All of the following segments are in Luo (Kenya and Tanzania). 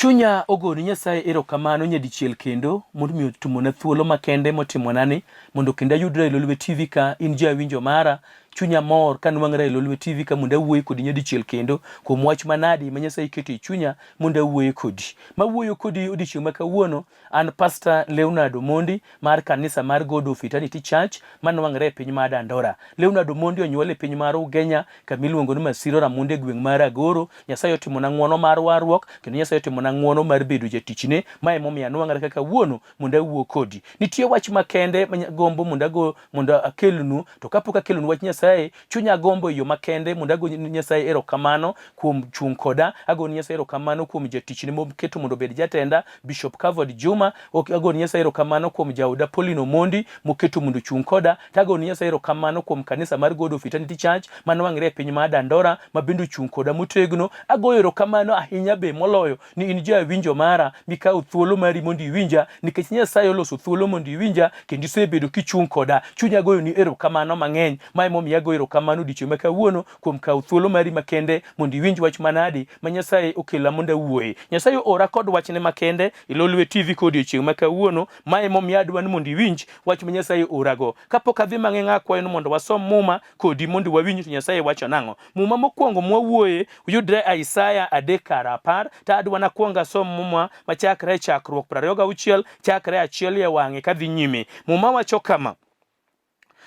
Chunya ogoni Nyasaye erokamano nyadichiel kendo mondo mi otumona thuolo makende motimonani mondo kendo ayudra e Lolwe TV ka in jawinjo mara. Chunya mor ka nwang'ra e Lolwe TV ka mondo awuoye kodi nyadichiel kendo kuom wach manadi ma Nyasaye keto e chunya mondo awuoye kodi. Mawuoyo kodi odiechieng' ma kawuono an Pastor Leonard Omondi mar kanisa mar God of Eternity Church manwang're e piny mar Dandora. Leonard Omondi onyuol e piny mar Ugenya kama iluongo ni Masiro Ramundo e gweng' mar Agoro. Nyasaye otimona ng'wono mar warruok kendo Nyasaye otimona ng'wono mar bedo jatichne. Ma emomiyo anwang'ra kaka wuono mondo awuo kodi. Nitie wach makende ma gombo mondo ago mondo akelnu, to kapok akelonu wach Nyasaye, chunya gombo e yo makende mondo ago Nyasaye erokamano kuom chung' koda, ago Nyasaye erokamano kuom jatichne moketo mondo obed jatenda, Bishop Kavod Juma, ago Nyasaye erokamano kuom jaoda Pauline Omondi moketo mondo ochung' koda, to ago Nyasaye erokamano kuom kanisa mar God of Eternity Church manwang're e piny mar Dandora ma bende ochung' koda motegno. Agoyo erokamano ahinya be moloyo ni in jawinjo mara mikawo thuolo mari mondo iwinja nikech Nyasaye oloso thuolo mondo iwinja kendo isebedo kichung' koda. Chunya goyoni erokamano mang'eny. Ma emomiyo agoyo erokamano odiechieng' ma kawuono kuom kawo thuolo mari makende mondo iwinj wach manadi ma Nyasaye okela mondo awuoye. Nyasaye oora kod wachne makende e Lolwe TV ka odiechieng' ma kawuono. Ma emomiyo adwa ni mondo iwinj wach ma Nyasaye oorago. Kapok adhi mang'eng' akwayo ni mondo wasom Muma kodi mondo wawinj to Nyasaye wacho nang'o. Muma mokwongo mwawuoye yudre e Isaya adek kar apar, to adwa nakwong asom Muma machakre e Chakruok 26 chakre achiel e wang'e kadhi nyime. Muma wacho kama,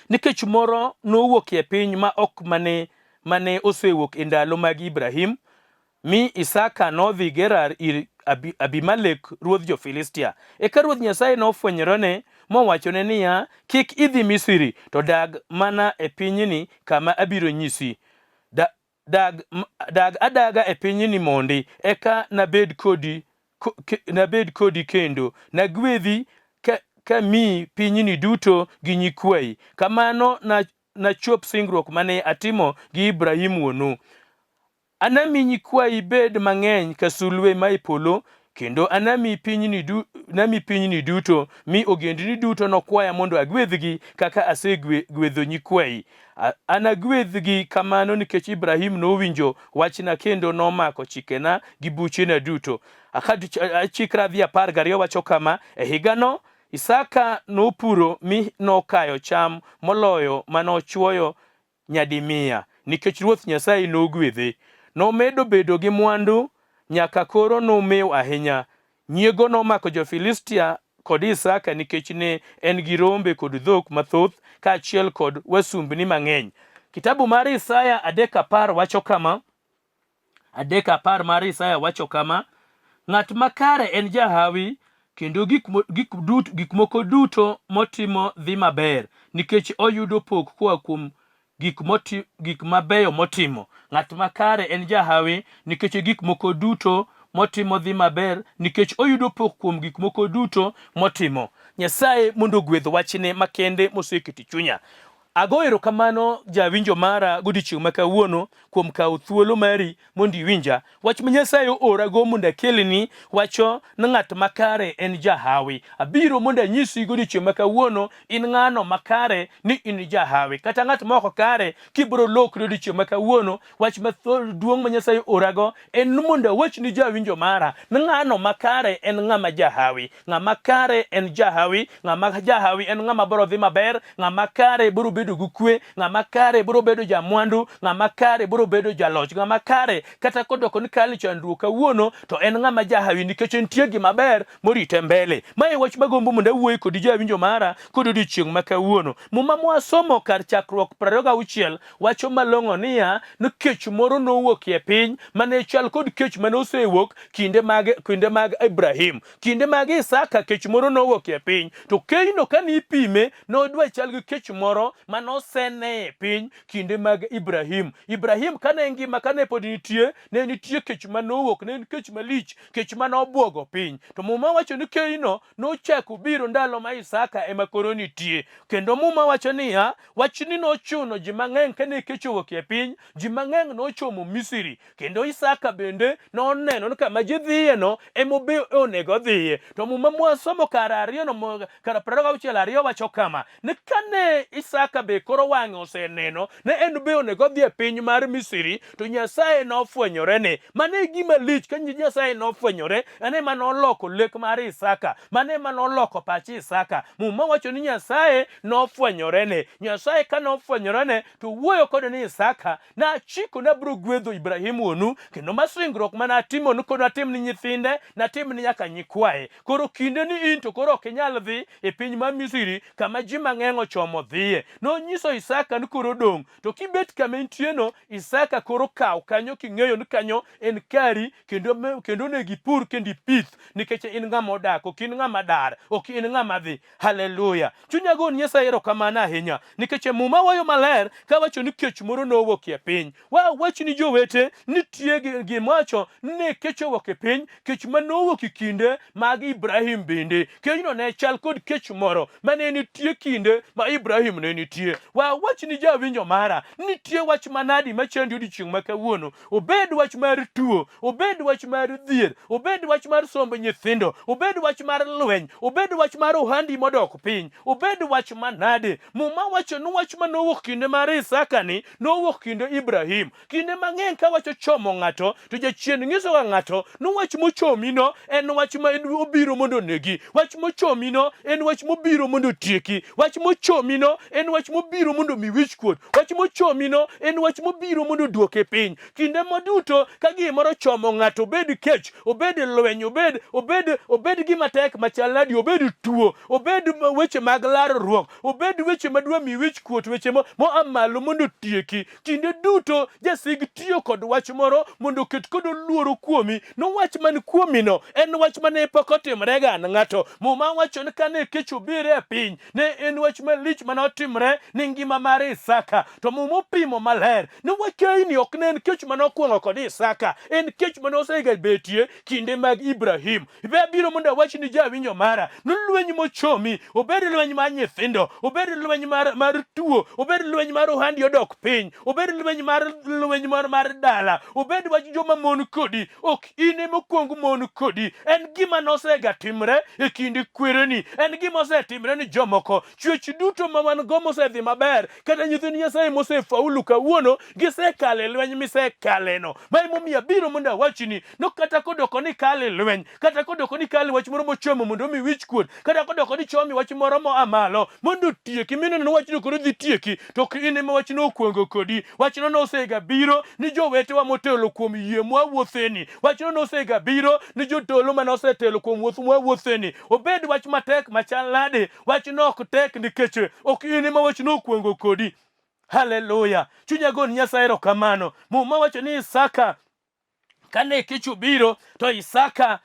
Nikech moro nowuok e piny ma ok mane mane osewuok e ndalo mag Ibrahim, mi Isaka nodhi Gerar ir Abimelek ruodh jo-Filistia. Eka Ruoth Nyasaye nofwenyorene mowachone niya, Kik idhi Misri, to dag mana e pinyni kama abiro nyisi. Da, dag, dag adaga e pinyni mondi, eka nabed kodi, nabed kodi kendo nagwedhi ka, kamiyi pinyni duto gi nyikwayi. Kamano na, nachop singruok mane atimo gi Ibrahim wuonu. Anami nyikwayi bed mang'eny ka sulwe mae polo, kendo anami pinyni, du, nami pinyni duto, mi ogendini duto nokwaya mondo agwedhgi kaka asegwedho nyikwayi. Anagwedhgi kamano nikech Ibrahim nowinjo wachna kendo nomako chikena gi buchena duto. Chik radhi 12 wacho kama, e higano Isaka nopuro mi nokayo cham moloyo manochuoyo nyadimia, nikech Ruoth Nyasaye nogwedhe. Nomedo bedo gi mwandu nyaka koro nomew ahinya. Nyiego nomako jo-Filistia kod Isaka nikech ne en gi rombe kod dhok mathoth kaachiel kod wasumbni mang'eny. Kitabu mar Isaya 3:10 wacho kama, 3:10 mar Isaya wacho kama, Ng'at makare en jahawi kendo gik, gik, dut, gik moko duto motimo dhi maber nikech oyudo pok koa kuom gik, moti, gik mabeyo motimo. Ng'at makare en jahawi nikech gik moko duto motimo dhi maber nikech oyudo pok kuom gik moko duto motimo. Nyasaye mondo ogwedh wachne makende moseketo e chunya. Ago erokamano jawinjo mara godiechieng' ma kawuono kuom kawo thuolo mari mondo iwinja. Wach ma Nyasaye oorago mondo akelni wacho ni ng'at makare en jahawi. Abiro mondo anyisi godiechieng' ma kawuono in ng'ano makare ni in jahawi. Kata ng'at ma ok kare kibiro lokri odiechieng' ma kawuono, wach maduong' ma Nyasaye oorago en ni mondo awachni jawinjo mara ni ng'ano makare en ng'ama jahawi. Ng'ama kare en jahawi, ng'ama jahawi en ng'ama biro dhi maber, ng'ama kare biro bedo gi kwe, ng'ama kare biro bedo jamwandu, ng'ama kare biro bedo jaloch, ng'ama kare kata kodoko ni kale chandruok kawuono to en ng'ama jahawi nikech entie gima ber morite mbele. Ma e wach magombo mondo awuoye kodi jawinjo mara kod odiechieng' ma kawuono. Muma mwasomo kar chakruok 26 wacho malong'o niya ni kech moro nowuok e piny mane chal kod kech mane osewuok kinde mag Ibrahim. Kinde mag Isaka kech moro nowuok e piny, to keyno kane ipime nodwa chal gi kech moro mane osene e piny kinde mag Ibrahim. Ibrahim kane ngima, kane pod nitie, ne nitie kech manowuok, ne en kech malich, kech mane obwogo piny. To Muma wacho ni keyno nochako biro ndalo ma Isaka ema koro nitie. Kendo Muma wacho niya, wachni nochuno ji mang'eny kane kech owuok e piny, ji mang'eny nochomo Misri. Kendo Isaka bende noneno ni kama ji dhiyeno ema obe onego odhiye. To Muma mwasomo kar ariyono, kar 26 2 wacho kama, ni kane Isaka Isaka be koro wang'e oseneno ne en be onego odhi e piny mar Misri to Nyasaye nofwenyorene. Mano e gima lich ka Nyasaye nofwenyore, mano ema noloko lek mar Isaka, mano ema noloko pach Isaka. Muma wacho ni Nyasaye nofwenyorene. Nyasaye ka nofwenyorene to wuoyo kode ni Isaka, nachiko nabiro gwedho Ibrahim wuonu kendo ma singruok ma natimo ni koro natim ni nyithinde, natim ni nyaka nyikwaye. Koro kinde ni in to koro ok inyal dhi e piny mar Misri kama ji mang'eny ochomo dhiye. Nonyiso Isaka ni koro dong' to kibet kama intieno Isaka koro kaw kanyo king'eyo ni kanyo en kari kendo kendo onego ipur kendo ipith nikech in ng'ama odak ok in ng'ama dar ok in ng'ama dhi. Haleluya! Chunya goni Nyasaye erokamano ahinya nikech e Muma wayo maler kawacho ni kech moro nowuok e piny. Wawach ni jowete nitie gimawacho ni kech owuok e piny, kech ma nowuok e kinde mag Ibrahim bende. Kejno ne chal kod kech moro ma ne nitie kinde ma Ibrahim ne nitie. Wawach ni jawinjo mara, nitie wach manadi machandi odiechieng' ma kawuono. Obed wach mar tuo, obed wach mar dhier, obed wach mar somb nyithindo, obed wach mar lweny, obed wach mar ohandi modok piny, obed wach manade. Muma wacho ni wach ma nowuok kinde mar Isaka ni nowuok kinde Ibrahim. Kinde mang'eny ka wach ochomo ng'ato, to jachien nyisoga ng'ato ni wach mochomino en wach ma obiro mondo onegi. Wach mochomino en wach mobiro mondo otieki. Wach mochomino en wach mobiro mondo omi wichkuot. Wach mochomino en wach mobiro mondo oduoke piny. Kinde maduto ka gimoro ochomo ng'ato, obed kech, obed lweny, obed obed obed gima tek machal nadi, obed tuo, obed weche mag larruok, obed weche madwa mi wichkuot, weche moa malo mondo otieki. Kinde duto jasig tiyo kod wach moro mondo oket kod luoro kuomi. No wach man kuomino en wach mane pok otimre ga ne ng'ato. Muma wacho ni kane kech obiro e piny, ne en wach malich mane otimre ni ngima mar Isaka. To Muma opimo maler ni wachni ok ne en kech mane okwongo kod Isaka, en kech mane osega betie kinde mag Ibrahim. Be abiro mondo awach ni jawinjo mara, ni lweny mochomi, obed lweny mar nyithindo, obed lweny mar, mar tuo, obed lweny mar ohandi odok piny, obed lweny mar lweny mar, mar dala, obed wach joma mon kodi, ok in ema okwong mon kodi. En gima nosega timre e kind kwereni, en gima osetimre ni jomoko. Chwech duto ma wan go mosedhi maber, kata nyithind Nyasaye mosefaulu kawuono, gisekalo e lweny misekaleno. Ma emomiyo abiro mondo awachni, no kata kodoko ni kale lweny, kata kodoko ni kale wach moro mochomo mondo omi wich kuot, kata kodoko ni chomi wach moro moa malo mondo otieki, mineno ni wachno koro dhi tieki, to ok in ema wachno okwongo kodi. Wachno nosega biro ni jowetewa motelo kuom yie mwawuotheni. Wachno nosega biro ni jodolo mane osetelo kuom wuoth mwawuotheni. Obed wach matek machal nade, wachno ok tek nikech ok in ema wachno okwongo kodi. Haleluya! Chunya goni Nyasaye erokamano. Muma wacho ni Isaka kane kech obiro to Isaka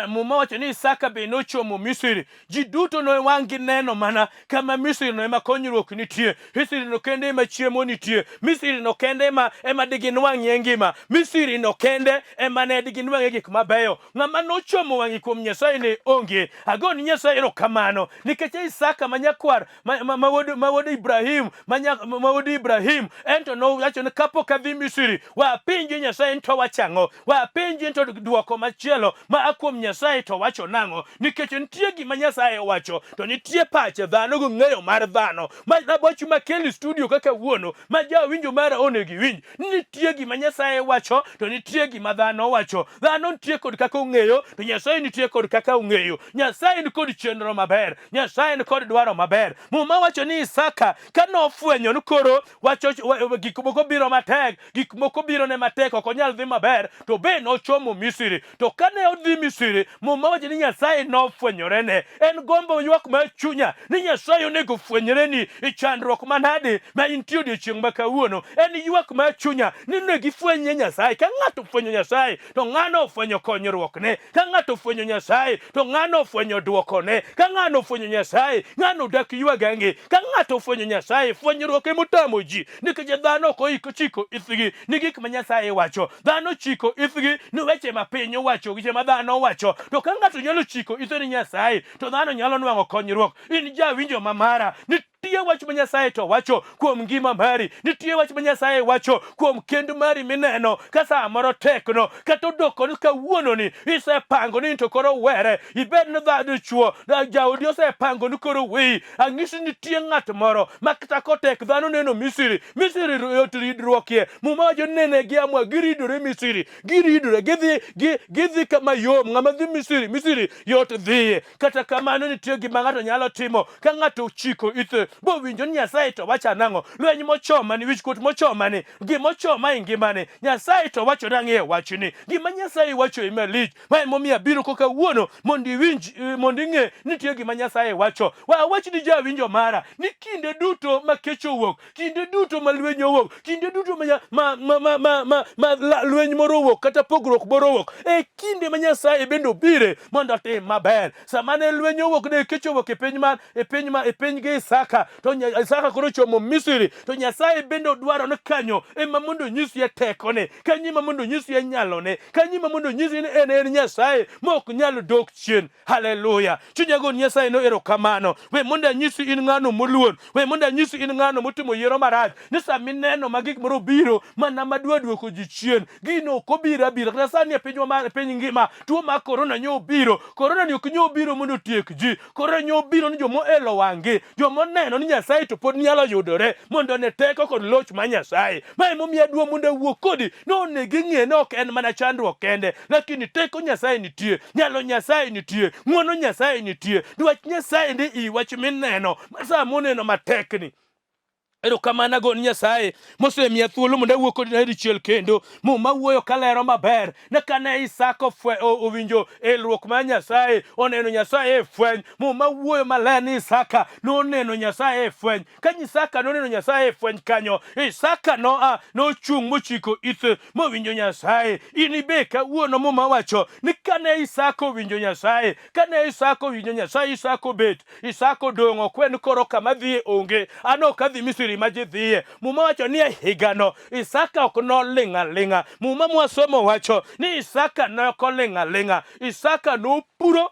Muma wacho ni Isaka be nochomo Misri. Ji duto no wang' gi neno mana kama Misri no ema konyruok nitie. Misri no kende ema chiemo nitie. Misri no kende ema ema diginwang'ie ngima. Misri no kende ema ne diginwang'ie gik mabeyo. Ng'ama nochomo wang'e kuom Nyasaye ne onge. Agoni Nyasaye erokamano nikech Isaka ma nyakwar ma, ma, ma, wuod, ma wuod Ibrahim ma, nya, ma wuod Ibrahim ento nowacho ni kapok adhi Misri wapenje Nyasaye ni to wacho ang'o wapenje to dwoko machielo ma a kuom Nyasaye to wacho nang'o nikech nitie gima Nyasaye owacho to nitie pache dhano gi ng'eyo mar dhano ma wach makeli studio kaka wuono ma jawinjo mara onego iwinj nitie gima Nyasaye wacho to nitie gima dhano wacho. Dhano nitie kod kaka ong'eyo to Nyasaye nitie kod kaka ong'eyo. Nyasaye ni kod chenro maber, Nyasaye ni kod dwaro maber. Muma wacho ni Isaka ka nofwenyo ni koro wacho gik moko biro matek, gik moko biro ne matek, ok onyal dhi maber, to be nochomo Misri. To kane odhi Misri, Muma wacho ni Nyasaye nofwenyorene. En gombo ywak mar chunya ni Nyasaye onego ofwenyreni e chandruok manade ma intie odiechieng' ma kawuono. En ywak mar chunya ni onego ifwenye Nyasaye. Ka ng'ato ofwenyo Nyasaye, to ng'ano ofwenyo konyruokne. Ka ng'ato ofwenyo Nyasaye, to ng'ano ofwenyo dwokone. Ka ng'ano ofwenyo Nyasaye, ng'ano dak ywag ang'e. Ka ng'ato ofwenyo Nyasaye, fwenyruok emotamo ji nikech dhano ok oiko chiko ithgi ni gik ma Nyasaye wacho. Dhano chiko ithgi ni weche ma piny owacho, weche ma dhano owacho. To ka ng'ato nyalo chiko ithe ni Nyasaye, to dhano nyalo nwang'o konyruok. In jawinjo ma mara, ni Nitie wach ma Nyasaye to wacho kuom ngima mari. Nitie wach ma Nyasaye wacho kuom kend mari mineno ka samoro tekno, kata odoko ni kawuononi isepango ni to koro were. Ibed ni dha dichuo, jaodi osepango ni koro weyi. Ang'isi nitie ng'at moro ma kata kotek dhano neno Misri, Misri yot ridruokie. Muma wacho ni nene giamua giridore Misri, giridore, gidhi gidhi kama yom. Ng'ama dhi Misri, Misri yot dhiye. Kata kamano nitie gima ng'ato nyalo timo ka ng'ato ochiko ite bowinjo ni Nyasaye to wacho nang'o. Lweny mochomani, wichkuot mochomani, gima ochoma e ngimani, Nyasaye to wacho nang'o e wachni. Gima Nyasaye wacho ema lich. Ma emomiyo abiro koka wuono mondo iwinj, mondo ing'e nitie gima Nyasaye wacho. We awach ni jawinjo mara ni kinde duto ma kech owuok, kinde duto ma lweny owuok, kinde duto ma, ma, ma, ma, ma, ma, ma la, lweny moro owuok kata pogruok moro owuok, e kinde ma Nyasaye bende obire mondo otim maber. Sama ne lweny owuok, ne kech owuok e piny mar e piny ma e piny gi Isaka, to Isaka koro chomo Misri, to Nyasaye bende odwaro ni kanyo ema mondo onyisie tekone, kanyo ema mondo onyisie nyalone, kanyo ema mondo onyisi ni en en Nyasaye ma ok nyal dok chien. Haleluya! Chunya go Nyasaye no erokamano. We mondo anyisi in ng'ano moluor, we mondo anyisi in ng'ano motimo yiero marach, ni sama ineno ma gik moro obiro mana madwa duoko ji chien, gino ok obiro abira. Kata sani e pinywa mar piny ngima, tuo mar korona nyo obiro. Korona ni ok nyo obiro mondo otiek ji. Korona nyo obiro ni joma oelo wang'gi, joma oneno ni Nyasaye to pod nyalo yudore mondo one teko kod loch mar Nyasaye. Ma emomiyo adwa mondo awuo kodi ni onego ing'e ni ok en mana chandruok kende, lakini teko Nyasaye nitie, nyalo Nyasaye nitie, ng'wono Nyasaye nitie, dwach Nyasaye ni i wach mineno ma sama oneno matekni. Erokamano ago ni Nyasaye mosemiya thuolo mondo awuo kodi dichiel kendo. Muma wuoyo kalero maber ni kane Isaka owinjo elruok mar Nyasaye, oneno Nyasaye e fweny. Muma wuoyo maler ni Isaka noneno Nyasaye e fweny. Ka Isaka noneno Nyasaye e fweny kanyo, Isaka noa nochung' mochiko ite mowinjo Nyasaye. In ibe kawuono Muma wacho ni kane Isaka owinjo Nyasaye, kane Isaka owinjo Nyasaye, Isaka obet, Isaka odong' okwe ni koro kama dhiye onge, an ok adhi Misri ma ji dhiye. Muma wacho ni e higano Isaka ok noling' aling'a. Muma mwasomo wacho ni Isaka ne ok oling' aling'a. Isaka nopuro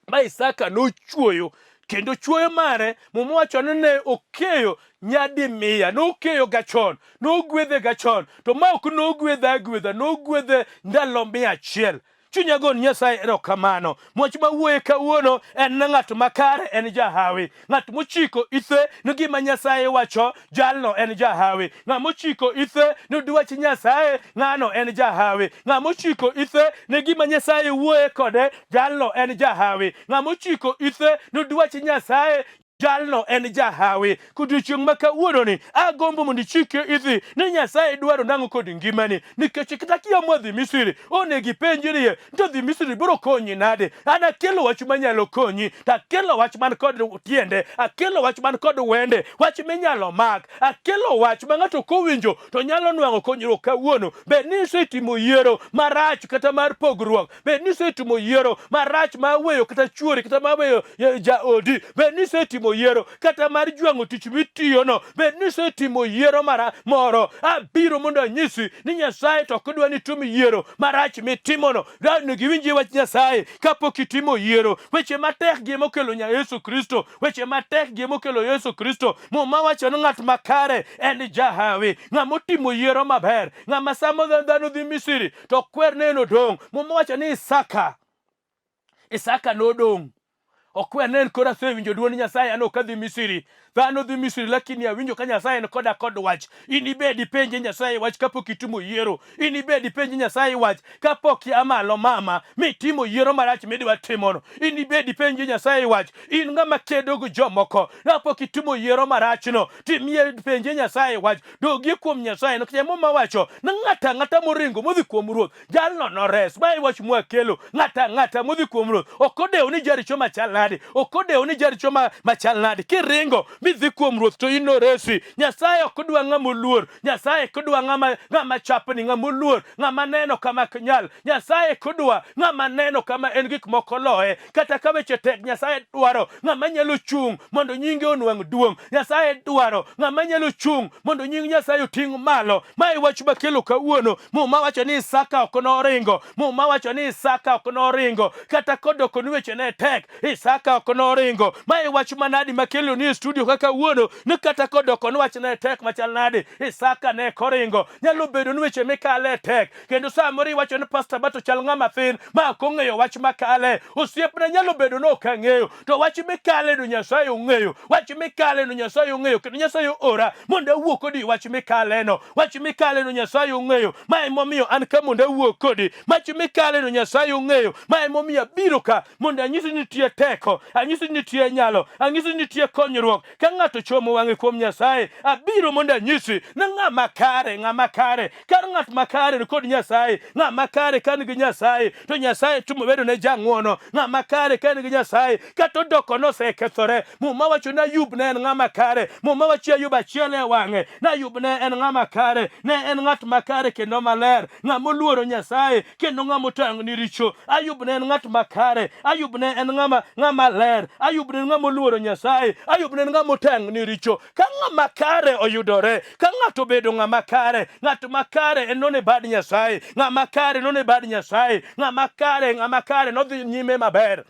ma Isaka nochuoyo kendo chuoyo mare Muma wacho ni ne okeyo nyadi mia, nokeyo ga chon, nogwedhe ga chon, to ma ok nogwedhe agwedha, nogwedhe ndalo 100. Chunya gon Nyasaye erokamano. Mwach ma wuoye kawuono en ni ng'at makare en jahawi. Ng'at mochiko ithe ni gima Nyasaye wacho, jalno en jahawi. Ng'at mochiko ithe ni dwach Nyasaye, ng'ano en jahawi. Ng'at mochiko ithe ni gima Nyasaye wuoye kode, jalno en jahawi. Ng'at mochiko ithe ni dwach Nyasaye, jalno en jahawi. Kodiochieng' ma kawuononi agombo mondo ichike idhi ni Nyasaye dwaro nang'o kod ngimani, nikech kata kiamua dhi Misri onego ipenjrie to dhi Misri biro konyi nade? An akelo wach manyalo konyi, to akelo wach man kod tiende, akelo wach man kod wende, wach minyalo mak, akelo wach ma ng'ato kowinjo to nyalo nwang'o konyruok kawuono. Bed ni isetimo yiero marach kata mar pogruok, Bed ni isetimo yiero marach mar weyo kata chuori kata mar weyo jaodi. Bed ni isetimo yiero kata mar jwang'o tich mitiyono. Bed ni isetimo yiero mara moro. Abiro mondo anyisi ni Nyasaye to ok dwa ni itim yiero marach mitimono. Onego iwinjie wach Nyasaye kapok itimo yiero. Weche matek gi emokelo nya Yesu Kristo. Weche matek gi emokelo Yesu Kristo. Muma wacho ni ng'at makare en jahawi. Ng'ama otimo yiero maber. Ng'ama sama dhano dhi Misri to kwer ne en odong'. Muma wacho ni Isaka, Isaka nodong'. Okwer ne en koro asewinjo dwond Nyasaye, an ok adhi Misri. Dhano dhi Misri, lakini awinjo ka Nyasaye ni koda kod wach. In ibed ipenje Nyasaye wach kapok itimo yiero. In ibed ipenje Nyasaye wach kapok ia malo mama mitimo yiero marach midwa timono. In ibed ipenje Nyasaye wach. In ng'ama kedo gi jomoko kapok itimo yiero marachno. Timie penje Nyasaye wach. Dogie kuom Nyasaye nikech Muma wacho ni ng'ato ang'ata moringo modhi kuom Ruoth jalno nores. Ma e wach mwakelo, ng'ato ang'ata modhi kuom Ruoth ok odewo ni jaricho machal nade, ok odewo ni jaricho machal nade. Kiringo midhi kuom Ruoth to in noresi. Nyasaye ok dwa ng'ama oluor, Nyasaye ok dwa ng'ama chapni, ng'ama oluor, ng'ama neno kama ok nyal. Nyasaye ok dwa ng'ama neno kama en gik moko loye. Kata ka weche tek, Nyasaye dwaro ng'ama nyalo chung' mondo nyinge onwang' duong'. Nyasaye dwaro ng'ama nyalo chung' mondo nying Nyasaye oting' malo. Ma e wach makelo kawuono. Muma wacho ni Isaka ok noringo. Muma wacho ni Isaka ok noringo. Kata kodoko ni weche ne tek, Isaka ok noringo. Ma e wach manadi makelo ni e studio. ka kawuono ni kata kodoko ni wach ne tek machal nade, Isaka ne koringo. Nyalo bedo ni weche mikale tek, kendo samoro iwacho ni Pastor Bato chal ng'ama thin ma ok ong'eyo wach makale. Osiepna nyalo bedo ni ok ang'eyo, to wach mikale no Nyasaye ong'eyo. Wach mikale no Nyasaye ong'eyo, kendo Nyasaye ora mondo awuo kodi wach mikale no. Wach mikale no Nyasaye ong'eyo. Ma emomiyo an ka mondo awuo kodi. Wach mikale no Nyasaye ong'eyo. Ma emomiyo abiro ka mondo anyisi ni nitie teko, anyisi ni nitie nyalo, anyisi ni nitie konyruok. Ka ng'ato chomo wang'e kuom Nyasaye, abiro mondo anyisi ni ng'ama kare, ng'ama kare, kar ng'at makare ni kod Nyasaye, ng'ama kare ka nigi Nyasaye, to Nyasaye timo bedo ne jang'wono. Ng'ama kare ka nigi Nyasaye, kata odoko nosekethore. Muma wacho ni Ayub ne en ng'ama kare. Muma wacho Ayub achiel e wang'e, ni Ayub ne en ng'ama kare, ne en ng'at makare kendo maler, ng'ama oluoro Nyasaye kendo ng'ama otang' ni richo. Ayub ne en ng'at makare, Ayub ne en ng'ama ng'ama ler, Ayub ne en ng'ama oluoro Nyasaye, Ayub ne en ng'ama otang' ni richo. Ka ng'ama kare oyudore, ka ng'ato obedo ng'ama kare, ng'at makare en none bad Nyasaye, ng'ama kare none bad Nyasaye, ng'ama kare, ng'ama kare nodhi nyime maber.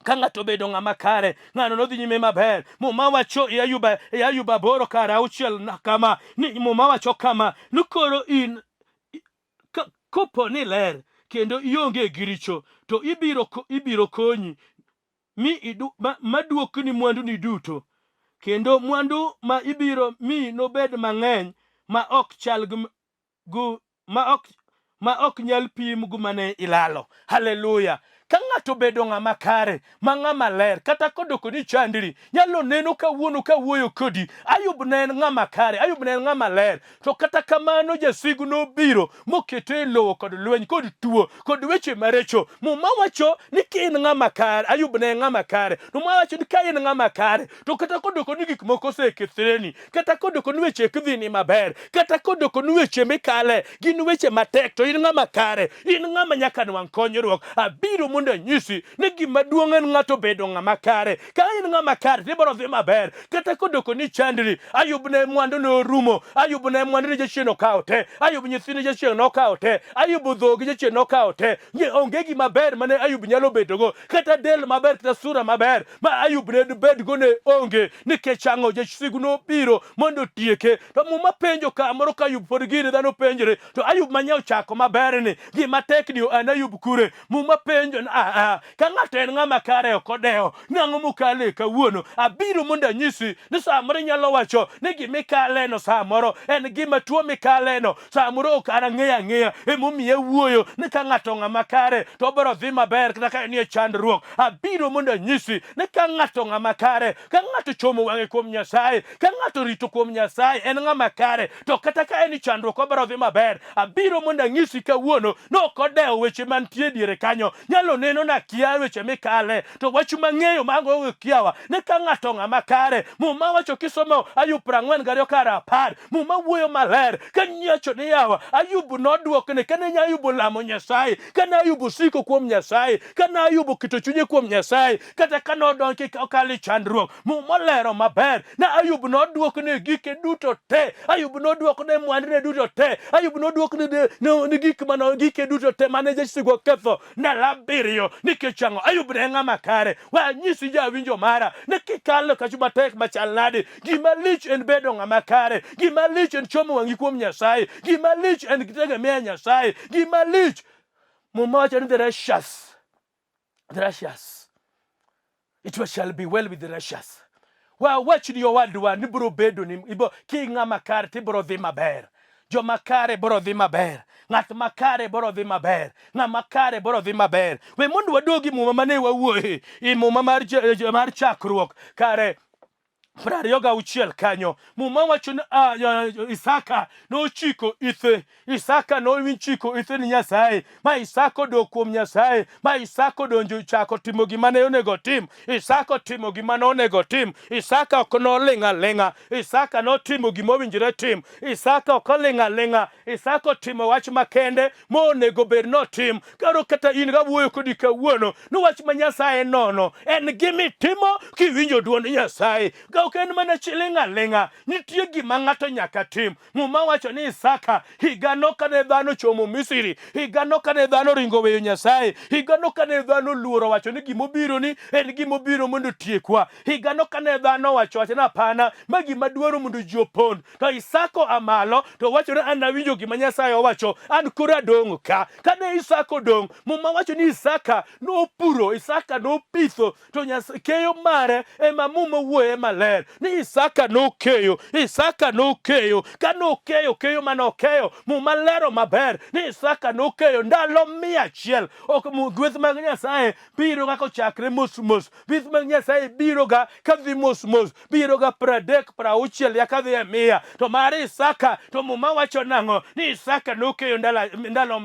Ka ng'ato obedo ng'ama kare, ng'ano nodhi nyime maber. Muma wacho e Ayub, e Ayub aboro kar auchiel kama, ni Muma wacho kama, ni koro in kopo ni ler kendo ionge gi richo, to ibiro, ibiro konyi mi idu, ma, maduokni mwanduni duto, kendo mwandu ma ibiro mi nobed mang'eny ma ok chal gi, gu, ma ok ma ok nyal pim gu mane ilalo. Haleluya! Ka ng'ato obedo ng'ama kare, ma ng'ama ler, kata kodoko ni chandri, nyalo neno kawuono kawuoyo kodi. Ayub ne en ng'ama kare, Ayub ne en ng'ama ler, to kata kamano jasigu nobiro mokete e lowo kod lweny kod tuo kod weche maricho. Muma wacho ni ka in ng'ama kare, Ayub ne en ng'ama kare, to Muma wacho ni ka in ng'ama kare, to kata kodoko ni gik moko osekethreni, kata kodoko ni weche ok dhini maber, kata kodoko ni weche mikale gin weche matek, to in ng'ama kare, in ng'ama nyaka nwang' konyruok. Abiro mondo anyisi ni gima duong' en ng'ato bedo ng'ama kare. Ka in ng'ama kare to ibiro dhi maber, kata kodoko ni chandri. Ayub ne mwandu ne orumo, Ayub ne mwandu ne jachien okawo te, Ayub nyithinde jachien nokawo te, Ayub dhogi jachien nokawo te. Onge gima ber mane Ayub nyalo bedogo, kata del maber, kata sura maber ma Ayub ne bedgo ne onge. Nikech ang'o? Jasigu nobiro mondo otieke. To Muma penjo kamoro ka Ayub pod gini dhano penjore, to Ayub manye ochako maber ni gima tek ni an Ayub kure? Muma penjo ni a ka ng'ato en ng'ama kare ok odewo ni ang'o mokale kawuono. Abiro mondo anyisi ni samoro inyalo wacho ni gima ikaleno samoro en gima tuo mikaleno samoro ok an ang'eyo ang'eya emomiyo awuoyo ni ka ng'ato ng'ama kare to obiro dhi maber kata ka enie chandruok. Abiro mondo anyisi ni ka ng'ato ng'ama kare, ka ng'ato chomo wang'e kuom Nyasaye, ka ng'ato rito kuom Nyasaye, en ng'ama kare, to kata ka en e chandruok obiro dhi maber. Abiro mondo anyisi kawuono ni ok odewo weche mantie diere kanyo. Nyalo neno na kia weche mikale, to wach mang'eyo ma onge kiawa ni ka ng'ato ng'ama kare, Muma wacho kisomo Ayub 42 kar 10, Muma wuoyo maler ka nyacho ni yawa Ayub nodwokne kane Ayub olamo Nyasaye, kane Ayub osiko kuom Nyasaye, kane Ayub oketo chunye kuom Nyasaye, kata ka nodonjo okalo e chandruok. Muma olero maber ni Ayub nodwokne gike duto te, Ayub nodwokne mwandune duto te, Ayub nodwokne ne gik mane gike duto te mane jasigu oketho ndalo abiriyo. Nikech ang'o? Ayub ne ng'ama kare. We anyisi jawinjo mara ni kikalo kachu matek machal nade, gima lich en bedo ng'ama kare, gima lich en chomo wang'i kuom Nyasaye, gima lich en tegemea Nyasaye, gima lich. Muma wacho ni the righteous, the righteous, it shall be well with the righteous. Wa wach ni owadwa ni biro bedo ni ibo ki ng'ama kare to ibiro dhi maber. Joma kare biro dhi maber. Ng'at makare biro dhi maber. Ng'ama kare biro dhi maber. We mondo waduogi muma mane wawuoye i muma mar, mar chakruok kare 26 kanyo. Muma wacho ni Isaka nochiko ithe. Isaka nochiko ithe ni Nyasaye, ma Isaka odok kuom Nyasaye, ma Isaka odonjo chako timo gima ne onego otim. Isaka otimo gima ne onego otim. Isaka ok noling' aling'a. Isaka notimo gima owinjore tim. Isaka ok oling' aling'a. Isaka otimo wach makende monego bed notim. Karo kata in gawuoyo kodi kawuono ni wach ma Nyasaye nono en gimitimo kiwinjo duond Nyasaye. Ok en mana chiling' aling'a, nitie gima ng'ato nyaka tim. Muma wacho ni Isaka higano kane dhano chomo Misri, higano kane dhano ringo weyo Nyasaye, higano kane dhano luoro wacho ni gimobiro ni en gimobiro mondo otiekwa, higano kane dhano wacho wacho ni hapana, ma gima dwaro mondo ji opond. To Isaka oa malo to wacho ni an awinjo gima Nyasaye owacho, an koro adong' ka. Kane Isaka odong', Muma wacho ni Isaka nopuro, Isaka nopitho, to keyo mare ema Muma wuoye maler ni Isaka nokeyo, Isaka nokeyo. Ka nokeyo keyo mane okeyo, Muma lero maber ni Isaka nokeyo ndalo 100. Ok gweth mag Nyasaye biro ga kochakre mos mos. Gweth mag Nyasaye biro ga kadhi mos mos, biro ga 30, 60 yaka dhi e 100. To mar Isaka to Muma wacho nang'o? Ni Isaka nokeyo ndalo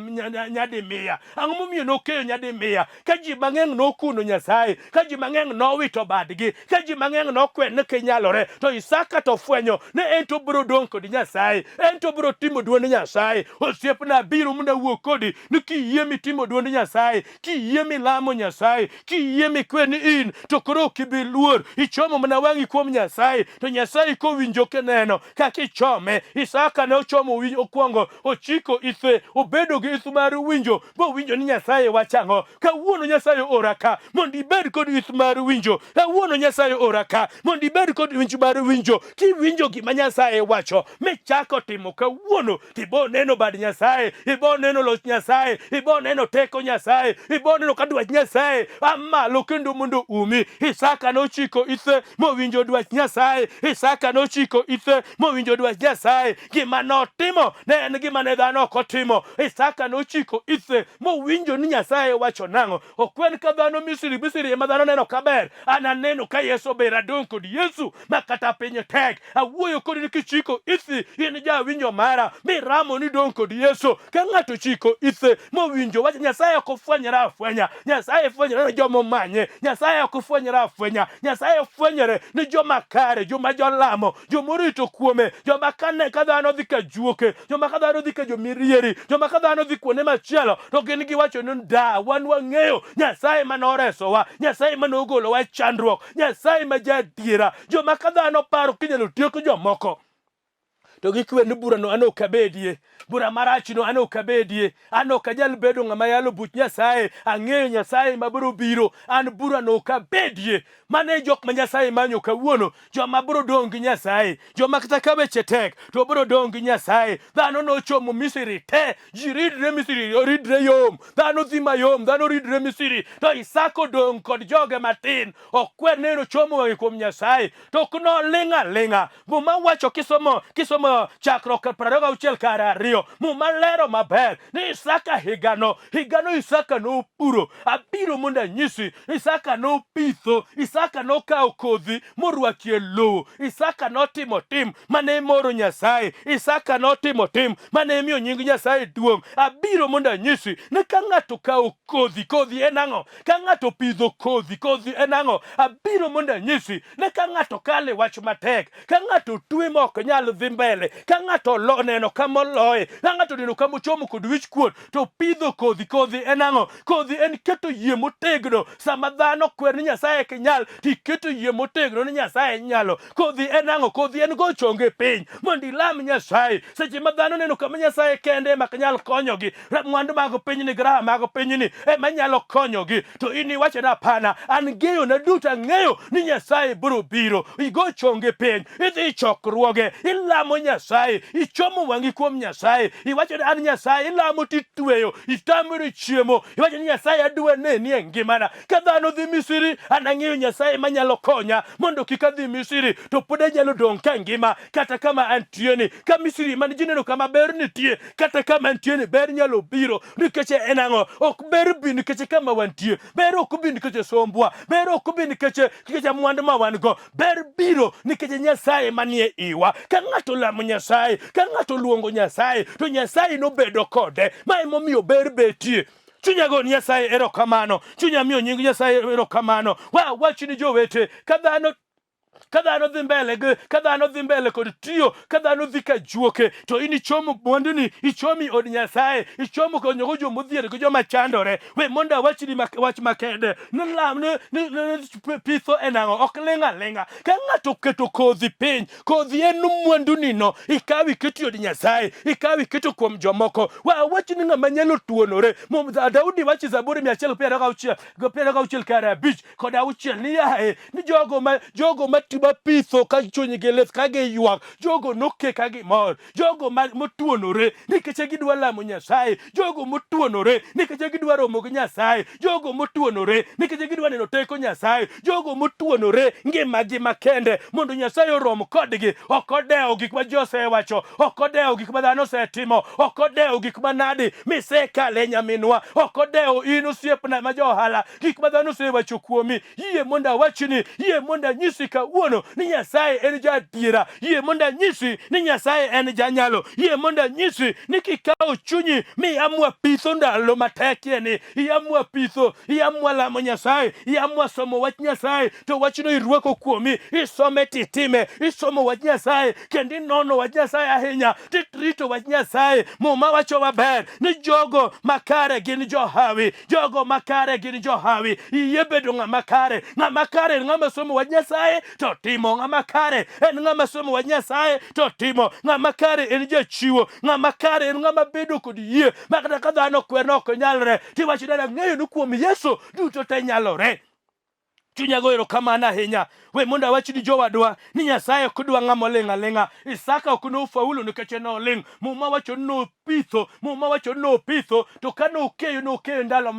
nyadi 100. Ang'o momiyo nokeyo nyadi 100? Ka ji mang'eny nokuno Nyasaye, ka ji mang'eny nowito badgi, ka ji mang'eny nokwer ni kinyalore, to Isaka to fwenyo ni en to obiro dong' kod Nyasaye, en to obiro timo dwond Nyasaye. Osiepna, abiro mondo awuo kodi ni kiyie mitimo dwond Nyasaye, kiyie milamo Nyasaye, kiyie mikwer ni in, to koro ok ibi luor, ichomo mana wang'i kuom Nyasaye, to Nyasaye kowinjo kineno kaka ichome. Isaka ne ochomo okwongo ochiko ithe, obedo gi ith mar winjo, bowinjo ni Nyasaye wacho ang'o. Kawuono Nyasaye ora ka mondo ibed kod ith mar winjo. Kawuono Nyasaye ora ka mondo ibed kod winj mar winjo. Kiwinjo gima Nyasaye wacho michako timo kawuono, tibo neno bad Nyasaye, ibo neno loch Nyasaye, ibo neno teko Nyasaye, ibo neno ka dwach Nyasaye a malo kendo mondo umi. Isaka nochiko ithe mowinjo dwach Nyasaye. Isaka nochiko ithe mowinjo dwach Nyasaye. Gima notimo ne en gima ne dhano ok otimo. Isaka nochiko ithe mowinjo ni Nyasaye wacho nang'o. Ok en ka dhano Misri, Misri ema dhano neno ka ber. An aneno ka Yesu ber, adong' kod Yesu ma kata piny tek. Awuoyo kodi ni kichiko ithi, in jawinjo mara, miramo ni dong' kod Yesu. Ka ng'ato chiko ithe mowinjo wach Nyasaye ok ofwenyre afwenya. Nyasaye fwenyore ne joma omanye. Nyasaye ok ofwenyre afwenya. Nyasaye fwenyore ne joma kare, joma jolamo, joma orito kuome, joma kane ka dhano dhi ka juoke, joma ka dhano dhi ka jomirieri, joma ka dhano dhi kuonde machielo, to gin giwacho ni da, wan wang'eyo Nyasaye mane oresowa, Nyasaye mane ogolowa e chandruok, Nyasaye ma jaadiera. Joma ka dhano paro kinyalo tiek jomoko, to gikwe ni burano an ok abedie, bura marachno an ok abedie, an ok anyal bedo ng'ama yalo buch Nyasaye, ang'eyo Nyasaye ma biro biro, an burano ok abedie. Mano e jok ma Nyasaye manyo kawuono, joma biro dong' gi Nyasaye, joma kata ka weche tek to biro dong' gi Nyasaye. Dhano nochomo Misri te, ji ridre Misri, ridre yom, dhano dhi mayom, dhano ridre Misri, to Isaka odong' kod joge matin, okwer ni nochomo wang'e kuom Nyasaye, to ok noling' aling'a. Muma wacho kisomo kisomo chakruok 26 kar 2, Muma lero maber ni Isaka higano, higano Isaka nopuro. Abiro mondo anyisi, Isaka nopitho, Isaka nokawo kodhi morwakie lowo. Isaka notimo tim mane moro Nyasaye. Isaka notimo tim mane miyo nying Nyasaye duong'. Abiro mondo anyisi ni ka ng'ato kawo kodhi, kodhi en ang'o? Ka ng'ato opidho kodhi, kodhi en ang'o? Abiro mondo anyisi ni ka ng'ato kalo e wach matek, ka ng'ato twe ma ok nyal dhi mbele, ka ng'ato oneno kama oloye, ka ng'ato oneno kama ochomo kod wich kuot, to pidho kodhi. Kodhi en ang'o? Kodhi en keto yie motegno. Sama dhano kwer ni Nyasaye ok nyal, to iketo yie motegno ni Nyasaye nyalo. Kodhi en ang'o? Kodhi en go chonge piny mondo ilam Nyasaye. Seche ma dhano neno kama Nyasaye kende ema ok nyal konyogi, mwandu mag pinyni gi raha mag pinyni ema nyalo konyogi, to in iwacho ni hapana, an ng'eyona duto ang'eyo ni Nyasaye biro biro. Igo chonge piny, idhi e chokruoge, ilamo Nyasaye, ichomo wang'i kuom Nyasaye, iwacho ni an Nyasaye, ilamo titweyo, itamori chiemo, iwacho ni Nyasaye adwa neni e ngimana. Ka dhano dhi Misri, an ang'eyo Nyasaye manyalo konya mondo kik adhi Misri, to pod anyalo dong' ka ngima kata kama antie ni. Ka Misri man ji neno kama ber nitie, kata kama antie ni ber nyalo biro. Nikech en ang'o? Ok ber bi nikech kama wantie, ber ok bi nikech sombwa, ber ok bi nikech mwandu ma wan go, ber biro nikech Nyasaye manie iwa. Ka ng'ato lamo Nyasaye, ka ng'ato luongo Nyasaye, to Nyasaye nobedo kode. Ma emomiyo ber betie. Chunya go Nyasaye erokamano, chunya miyo nying Nyasaye erokamano. Wa wach ni jowete, ka dhano Ka dhano dhi mbele gi ka dhano dhi mbele kod tiyo, ka dhano dhi ka juoke, to in ichomo mwanduni, ichomi od Nyasaye, ichomo konyogo jomodhier gi joma chandore. We mondo awachni wach makende ni lam ni, ni, ni, ni pitho en ang'o? Ok ling' aling'a. Ka ng'ato oketo kodhi piny, kodhi en mwandunino, ikaw iketo e od Nyasaye, ikaw iketo kuom jomoko. We awachni ng'ama nyalo tuonore. Daudi wacho e Zaburi 126 kar 5 kod 6 ni yaye ni jogo ma jogo ma ma pitho ka chunygi lit ka giywak, jogo noke ka gimor, jogo ma motuonore nikech gidwa lamo Nyasaye, jogo motuonore nikech gidwa romo gi Nyasaye, jogo motuonore nikech gidwa neno teko Nyasaye, jogo motuonore ngimagi makende mondo Nyasaye orom kodgi. Ok odewo gik ma ji osewacho, ok odewo gik ma dhano osetimo, ok odewo gik manadi misekale nyaminwa, ok odewo in osiepna ma ja ohala, gik ma dhano osewacho kuomi. Yie mondo awachni, yie mondo anyisi kawuono ni Nyasaye en jaadiera. Yie mondo anyisi ni Nyasaye en janyalo. Yie mondo anyisi ni kikawo chunyi mi iamua pitho ndalo matekie ni, iamua pitho, iamua lamo Nyasaye, iamua somo wach Nyasaye, to wachno irwako kuomi, isome titime, isomo wach Nyasaye kendo inono wach Nyasaye ahinya, titrito wach Nyasaye. Muma wacho maber ni jogo makare gin johawi, jogo makare gin johawi. Iyie bedo ng'ama kare. Ng'ama kare en ng'ama somo wach Nyasaye to timo. Ng'ama kare en ng'ama somo wach Nyasaye to timo. Ng'ama kare en jachiwo. Ng'ama kare en ng'ama bedo kod yie ma kata ka dhano kwer ni ok nyalre, tiwacho ni ang'eyo ni kuom Yesu duto te nyalore. Chunya go erokamano ahinya. We mondo awach ni jowadwa ni Nyasaye ok dwa ng'ama oling' aling'a. Isaka ok nofaulu nikech en oling'. Muma wacho ni nopitho, Muma wacho ni nopitho, to ka nokeyo, nokeyo ndalo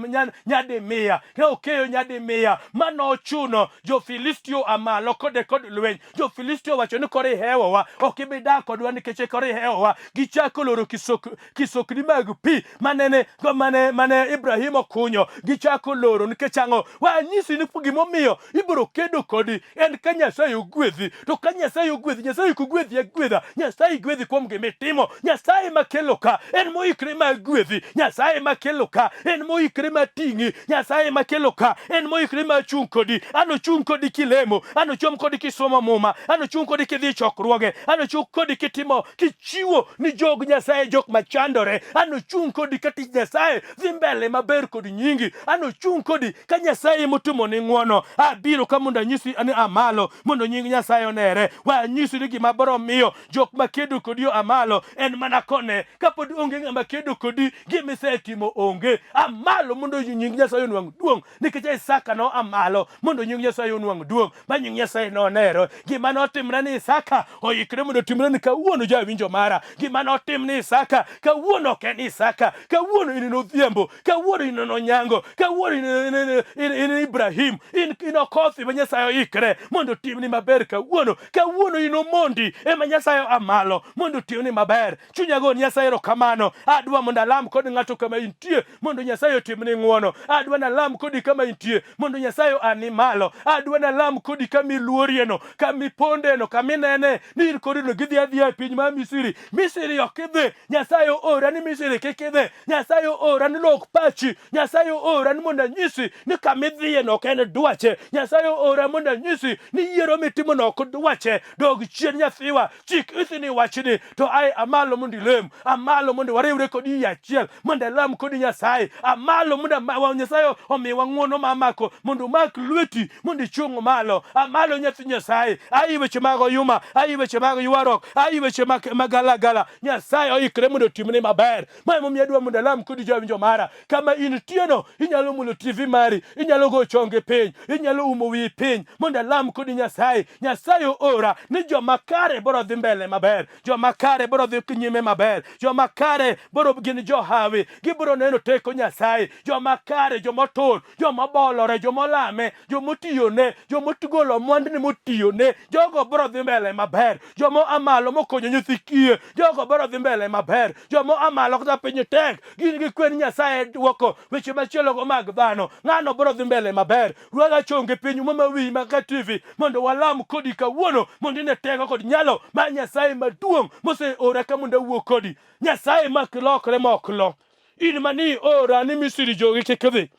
nyadi mia. Ne okeyo nyadi mia, ma nochuno jo-Filistio a malo kode kod lweny. Jo-Filistio wacho ni koro ihewowa, ok ibi dak kodwa nikech koro ihewowa. Gichako loro kisokni mag pi manene mane mane Ibrahim okunyo, gichako loro nikech ang'o? Wanyisi ni gimomiyo ibiro kedo kodi en ka Nyasaye ogwedhi. To ka Nyasaye ogwedhi, Nyasaye ok ogwedhi agwedha, Nyasaye gwedhi kuom gima itimo. Nyasaye makelo ka en moikre mar gwedhi, Nyasaye makelo ka en moikre mar ting'i, Nyasaye makelo ka en moikre mar chung' kodi. Anochung' kodi kilemo, anochung' kodi kisomo Muma, anochung' kodi kidhi e chokruoge, anochung' kodi kitimo chiwo ni jog Nyasaye jok machandore. Anochung' kodi ka tich Nyasaye dhi mbele maber kod nyingi. Anochung' kodi ka Nyasaye motimoni ng'wono. Abiro ka mondo anyisi ni amalo mondo nying Nyasaye onere. We anyisi ni gima biro miyo jok makedo kodi oa malo en mana kone. Kapod onge ng'ama kedo kodi, gima isetimo onge. Amalo mondo nying Nyasaye onwang' duong'. Nikech Isaka noa malo mondo nying Nyasaye onwang' duong', ma nying Nyasaye nonero. Gima notimre ni Isaka oikre mondo otimre ni kawuono, jawinjo mara. Gima notim ni Isaka kawuono ok en Isaka, kawuono in Odhiambo, kawuono in Onyango, kawuono in Ibrahim, in Okoth ma Nyasaye oikre mondo otimni maber kawuono. Kawuono in Omondi ema Nyasaye oa malo mondo otimni maber. Chunya go Nyasaye erokamano. Adwa mondo alam kod ng'ato kama intie mondo Nyasaye otimni ng'wono. Adwa nalam kodi kama intie mondo Nyasaye oani malo. Adwa nalam kodi kama iluorieno, kama ipondeno, kama inene ni in kodino gidhi adhiya e piny mar Misri. Misri ok idhi. Nyasaye oora ni Misri kik idhi. Nyasaye oora ni lok pachi. Nyasaye oora ni mondo anyisi ni kama idhiyeno ok en dwache. Nyasaye oora mondo anyisi ni yiero mitimono ok dwache. Dog chien nyathiwa, chik iti ni wachni to ae amalo mondo ilem, amalo mondo wariwre kodi i achiel, mondo alam kodi Nyasaye, amalo mondo Nyasaye omiwa ng'wono mamako, mondo omak lweti mondo ichung' malo. Amalo nyathi Nyasaye, ai weche mag oyuma, ai weche mag ywaruok, ai weche magalagala. Nyasaye oikre mondo otimni maber. Ma emomiyo adwa mondo alam kodi jawinjo mara. Kama intieno, inyalo mulo TV mari, inyalo go chongi piny, inyalo umo wiyi piny mondo alam kodi Nyasaye. Nyasaye oora ni joma kare biro dhi mbele maber, joma kare biro dhi nyime maber, joma kare biro gin johawi, gibiro neno teko Nyasaye. Joma kare, joma otur, joma obolore, joma olame, joma otiyone, joma ogolo mwandni motiyone, jogo biro dhi mbele maber. Joma oa malo mokonyo nyithi kiye, jogo biro dhi mbele maber. Joma oa malo kata piny tek, gin gi kwe ni Nyasaye dwoko weche machielogo mag dhano. Ng'ano biro dhi mbele maber. Rwaga chonge piny uma wiyi maka TV mondo walam kodi kawuono mondo ine teko kod nyalo mar Nyasaye maduong' moseora ka mondo awuo kodi. Nyasaye mak lokre ma ok lo. In mani ora ni Misri jogi kik dhi.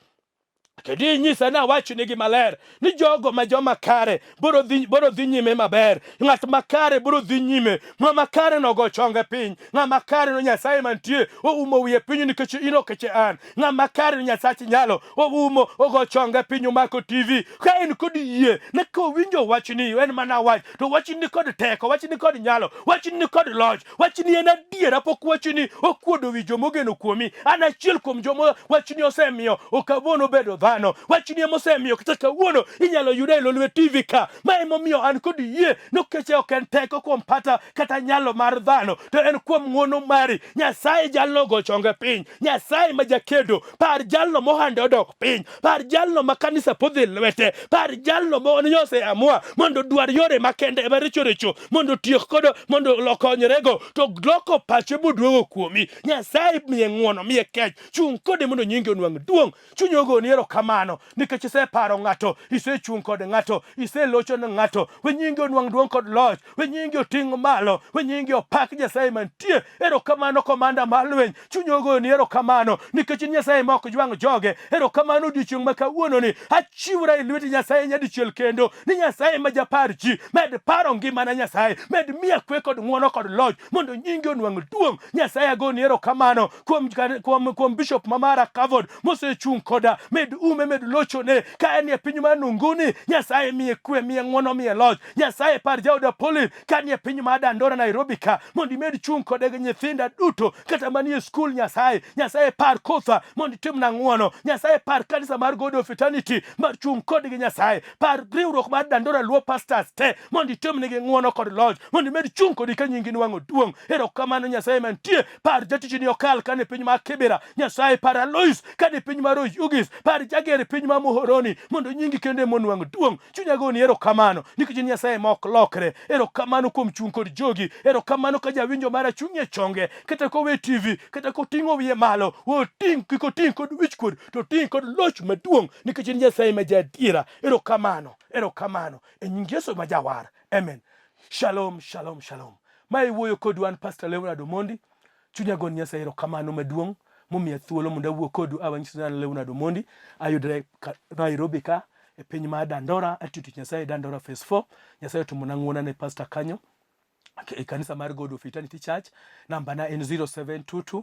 Kendo inyisa ni awachnigi maler ni jogo ma joma kare biro dhi biro dhi nyime maber. Ng'at makare biro dhi nyime. Ng'ama kare nogo chonge piny. Ng'ama kare no Nyasaye mantie oumo wiye piny nikech in okeche an. Ng'ama kare no Nyasach nyalo oumo ogo chonge piny omako TV. Ka en kod yie ne kowinjo wachni en mana wach to wachni ni kod teko, wachni ni kod nyalo, wachni ni kod loch. Wachni en adiera, pok wachni okuodo wi joma ogeno kuomi. An achiel kuom joma wachni osemiyo okawuono obedo dhano. Wachni ema osemiyo kata kawuono inyalo yuda e Lolwe TV ka. Ma emomiyo an kod yie nokeche ok en teko kuom pata kata nyalo mar dhano, to en kuom ng'wono mari. Nyasaye jalno ogo chonge piny. Nyasaye ma jakedo, par jalno mohande odok piny. Par jalno ma kanisa podho e lwete. Par jalno ma oseamua mondo odwar yore makende maricho richo mondo otiek kodo mondo okonyrego to loko pache moduogo kuomi. Nyasaye miye ng'wono, miye kech, chung' kode mondo nyingi onwang' duong'. Chuny ogoni erokamano nikech iseparo ng'ato, isechung' kod ng'ato, iselocho ne ng'ato. We nyingi onwang' duong' kod loch, we nyingi oting' malo, we nyingi opak Nyasaye mantie. Erokamano komanda mar lweny, chuny ogoni erokamano nikech in Nyasaye ma ok jwang' joge. Erokamano odiechieng' ma kawuononi, achiwora e lweti Nyasaye nyadichiel kendo ni Nyasaye ma japar ji, med paro ngimana Nyasaye, med miya kwe kod ng'wono kod loch mondo nyingi onwang' duong'. Nyasaye agoni erokamano kuom, kuom, kuom bishop mamara Kavod mosechung' koda, med ume, med lochone ka en e piny mar Nunguni. Nyasaye miye kwe, miye ng'wono, miye loch. Nyasaye par jaoda Pauline ka nie piny mar Dandora Nairobi ka mondo imed chung' kode gi nyithinda duto kata manie skul. Nyasaye, Nyasaye par kotha mondo itimna ng'wono. Nyasaye par kanisa mar God of Eternity mar chung' kodgi. Nyasaye par riwruok mar Dandora Luo Pastors te mondo itimnegi ng'wono kod loch mondo imed chung' kodi ka nyingi nwang'o duong'. Erokamano Nyasaye mantie. Par jatichni Okal kane piny mar Kibera. Nyasaye par Alois kane piny mar Oyugis. Par Jager e piny mar Muhoroni mondo nyingi kendo ema onwang' duong'. Chunya goni erokamano nikech in Nyasaye ma ok lokre. Erokamano kuom chung' kod jogi. Erokamano ka jawinjo mara chung' e chonge kata kowe TV kata koting'o wiye malo, oting' kik oting' kod wichkuot to oting' kod loch maduong' nikech in Nyasaye ma jaadiera. Erokamano, erokamano e nying Yesu ma jawar. Amen. Shalom, shalom, shalom. Ma iwuoyo kodu an Pastor Leonard Omondi. Chunya goni Nyasaye erokamano maduong' momiya thuolo mondo awuo kodu. Awanyiso ni an Leonard Omondi, ayudre Nairobi ka e piny mar Dandora, atiyo tich Nyasaye Dandora Phase 4. Nyasaye otimona ng'wono ne pastor kanyo e kanisa mar God of Eternity Church. Namba na en 0722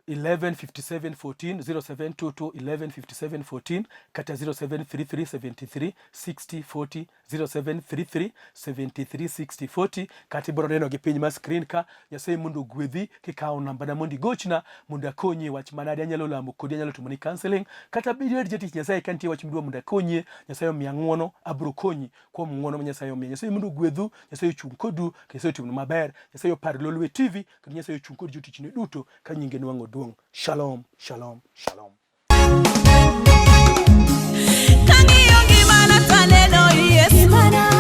11 57 14, 0722 11 57 14 kata 0733 73 60 40, 0733 73 60 40, kata ibiro neno gi piny mar screen ka. Nyasaye mondo ogwedhi kikawo nambana mondo igochna mondo akonyi e wach manade anyalo lamo kodi, anyalo timoni counseling, kata bed jatich Nyasaye ka nitie wach midwa mondo akonyie. Nyasaye omiya ng'wono, abiro konyi kuom ng'wono ma Nyasaye omiya. Nyasaye mondo ogwedhu, Nyasaye ochung' kodu, Nyasaye otimnu maber, Nyasaye opar Lolwe TV, kendo Nyasaye ochung' kod jotichne duto ka nyinge nwang'o duong'. Shalom, shalom, shalom. Kang'iyo ngimana to aneno Yesu.